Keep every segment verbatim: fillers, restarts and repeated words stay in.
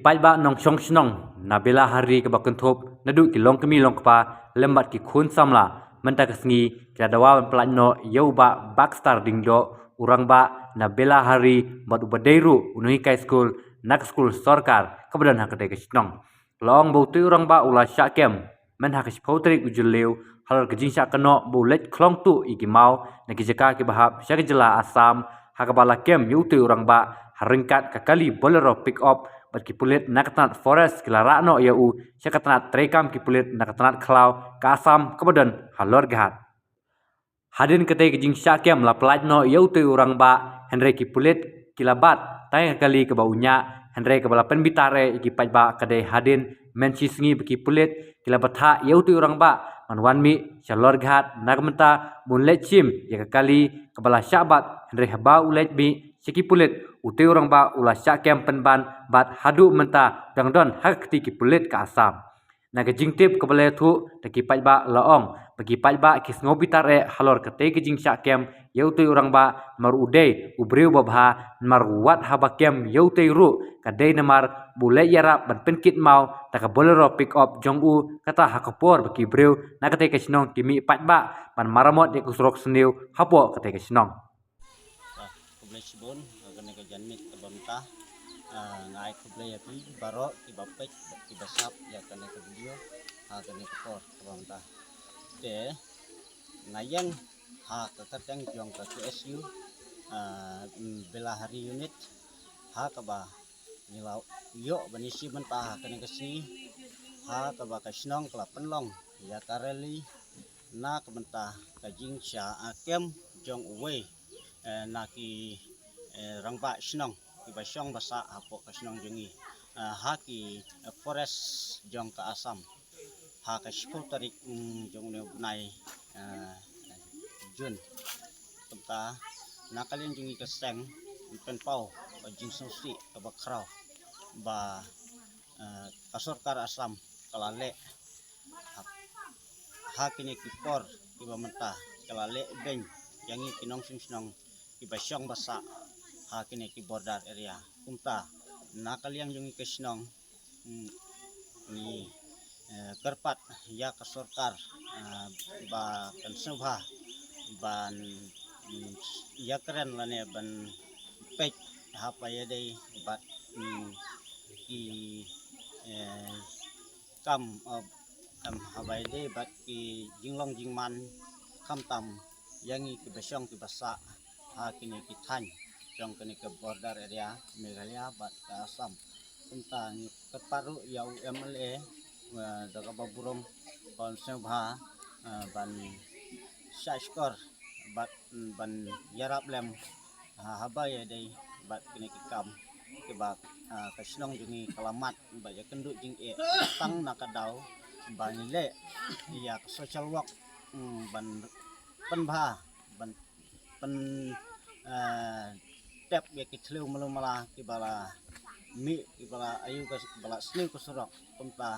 Paidbah nongshong shnong na Belahari kaba kynthup naduh ki longkmie longkpa lem bad ki khun samla, mynta ka sngi ki la dawa ban pyllait noh ïa u Bah Baxter Diengdoh, u rangbah na Belahari bad uba dei ruh u nonghikai skul na ka skul sorkar kaba don ha katei ka shnong. La ong ba utei u rangbah u la shah kem myn ha ka shiphew tarik u Jylliew halor ka jingshah kynnoh ba u leit khlong tuh ïa ki maw na ki jaka kiba hap sha ka jylla Assam, ha kaba la kem ïa utei u rangbah ha ryngkat ka kali Bolero pick up bad ki pulit na ka tnat forest ki la rah noh ïa u sha ka tnat treikam ki pulit na ka tnat khlaw ka Assam kaba don ha Lorghat. Hadien katei ka jingshah kem la pyllait noh ïa utei u rangbah, hynrei ki pulit ki la bat tang ïa ka kali kaba u ñiah, hynrei kaba la pynbitar eh ïa ki paidbah ka dei hadien myn shi sngi ba ki pulit ki la bthah ïa utei u rangbah ban wan mih sha Lorghat na ka bynta ban leit shim ïa ka kali kaba la shah bat, hynrei haba u leit mih sha ki pulit, utei u rangbah u la shah kem pynban bad haduh mynta dang don ha ka kti ki pulit ka Assam. Na ka jingtip kaba la ïathuh da ki paidbah la ong ba ki paidbah ki sngew bitar eh halor katei ka jingshah kem ïa utei u rangbah namar u dei u briew ba bha, namar wat haba kem ïa utei ruh ka dei namar ba u leit ïarap ban pynkit maw da ka Bolero pick up jong u, kata ha ka por ba ki briew na katei ka shnong ki mih paidbah ban maramot ïa ka surok sniew hapoh katei ka shnong. Ah, khublei shibun ha kane ka janmiet kaba mynta. Ah, nga ai khublei ïa phi baroh kiba peit bad kiba sngap ïa kane ka video ha kane ka por kaba mynta. Te nga ïeng ha ka kyrteng jong ka K S U, ah, Belahari unit, ha kaba ngi la ïoh ban ïashim bynta ha kane ka sngi, ha kaba ka shnong ka la pynlong ïa ka rally na ka bynta ka jingshah kem jong uwei, eh, na ki, eh, rangbah shnong kiba shong ba sah hapoh ka shnong jong ngi, eh, ha ki, eh, forest jong ka Assam, ha ka shiphew tarik, mm, jong une u bnai, eh, June. Kumta na ka liang jong ngi ka seng ngi pynpaw ka jingsngewsih kaba khraw ba, eh, ka sorkar Assam ka la leh ha, ha kine ki por kiba mynta ka la leh beiñ ïa ngi ki nongshong shnong kiba shong ba sah ha kine ki border area. Kumta na ka liang jong ngi ka shnong, mm, ngi, eh, kyrpad ïa ka sorkar, eh, ba kan sngewbha ban, mm, ïakren lane ban peit haba ïadei bad, mm, ki, eh, kam, eh, kam haba ïadei bad ki jinglong jingman, khamtam ïa ngi kiba shong kiba sah ha kine ki thaiñ jong kane ka border area Meghalaya bad ka Assam. Kumta ngi kyrpad ruh ïa u M L A, eh, da kaba burom, ba un sngewbha, eh, ban shah shkor bad, mm, ban ïarap lem, ha, haba ïadei bad kine ki kam kiba, ah, ka shnong jong ngi ka la mad bad ïakynduh jingeh tang na ka daw ba ngi leh ïa ka social work, mm, ban pynbha, ban pyn, eh, tep ïa ki thliew malu mala kiba la mih, kiba la ayu ka, ba la sniew ka surok. Kumta,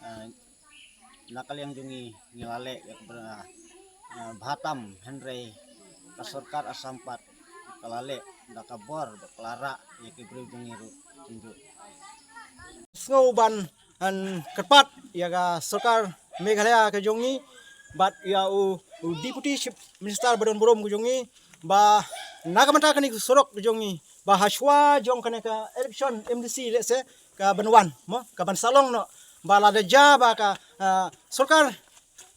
eh, na ka liang jong ngi ngi la leh ïa kaba, eh, bha tam, hynrei ka sorkar Assam pat ka la leh da ka bor ba ka la rah ïa ki briew jong ngi ruh kumjuh. Sngew ban, ban kyrpad ïa ka sorkar Meghalaya ka jong ngi bad ïa u, u Deputy Chief Minister ba don burom ka jong ngi, ba na ka bynta kane ka surok ka jong ngi, ba ha shuwa jong kane ka election M D C lehse ka ban wan, mo, ka ban sa long noh, ba lada jia ba ka, ah, sorkar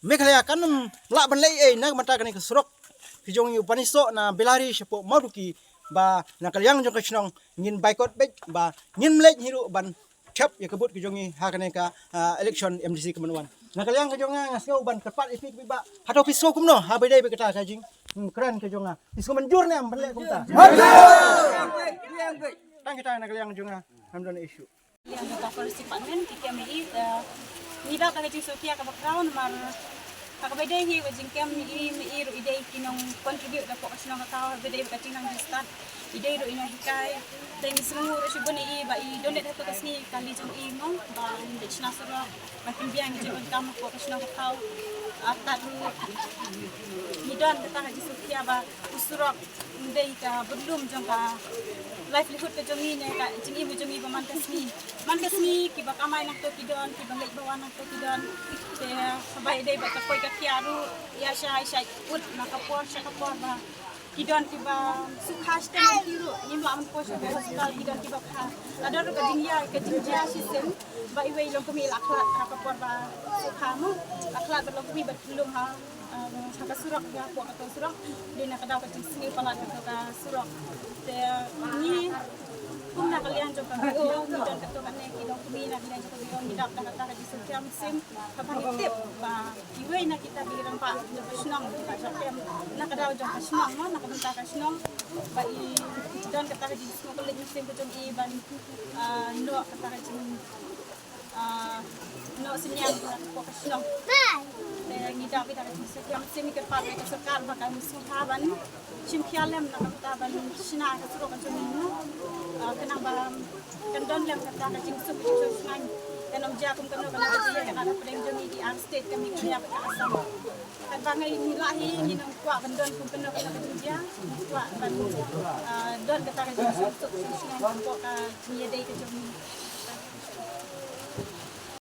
Meghalaya kan ym lah ban leh ei ei na ka bynta kane ka surok ka jong ngi, u Panisoh na Belahari shapoh Mawduki, ba na ka liang jong ka shnong ngin boycott beit, ba ngim leit hi ruh ban thep ïa ka vote ka jong ngi ha kane ka, ah, election M D C ka ban wan. Na ka liang ka jong nga, nga sngew ban kyrpad ïa phi, phi ba, hato phi sngew kumno haba ïadei bad kata ka jing, hmm, kren ka jong nga? Phi sngew mynjur ne em ban leh kumta? Tang kita na ka liang jong nga, ngam don issue. Liang jong ka Forest Department ki kem ïa i, te ngi dap da ka jingsngewkhia kaba khraw namar ha kaba ïadei hi ka jingkem ïa i, ïa i ruh i dei ki nong contribute da hapoh ka shnong ka thaw, haba ïadei bad ka jingnang jingstad i dei ruh i nonghikai. Te ngi sngewnguh ruh shibun ïa i ba i donate ha kata ka sngi kali jong i, mo, ba ngin leit shna surok ban pynbiang ïa ka jingdonkam hapoh ka shnong ka thaw. Artat ruh ngi don kata ka jingsngewkhia ba u surok u dei ka budlum jong ka livelihood ka jong ngi ne ka jingim ka jong ngi ba man ka sngi. Man ka sngi kiba kamai nangto ki don, kiba leit ba wan nangto ki don. Te haba ïadei bad ka koit ka khiah ruh, ïa shai shai ut na ka por sha ka por ba ki don kiba sukha shiteng ki ruh, ngim lah ban poi sha ka hospital, ki don kiba kha. La don ruh ka jingïa, ka jingjia shisien ba iwei i longkmie i la khlad ha ka por ba sukha mo. La khlad bad longkmie bad pynlong ha, um, ha ka surok, ïa, hapoh kato surok. Dei na ka daw ka jingsniew palat kato ka surok. Te ngi kum na ka liang jong ka V O, ngi don kato kane ki longkmie na ka liang jong ka V O, ngi dap da kata ka jingsngewthuh mynsiem. Kaba ngi tip ba iwei na kita ki rangbah jong ka shnong, ba jong em na ka daw jong ka shnong mo, na ka bynta ka shnong, ba i don kata ka jingsngewkmen mynsiem ka jong i ban, ah, noh kata ka jing, ah, noh synñiang na ka shnong. Te ngi dap ïa ka jingsngewkmen mynsiem, ngi kyrpad ïa ka sorkar ba kan sngewbha ban shim khia lem na ka bynta ban shna ka surok ka jong ngi, ah, khnang ba kan don lem kata ka jingsuk jingsuk shngaiñ. Kan ym jia kum kano kano ka jingeh ka la hapdeng jong ngi ki ar state ka Meghalaya bad ka Assam. Katba ngi lah hi ngin ym kwah ban don kum kano kano ka jingjia, ngi kwah ban, ah, don kata ka jingsuk jingsuk shngaiñ hapoh ka jingïadei ka jong ngi.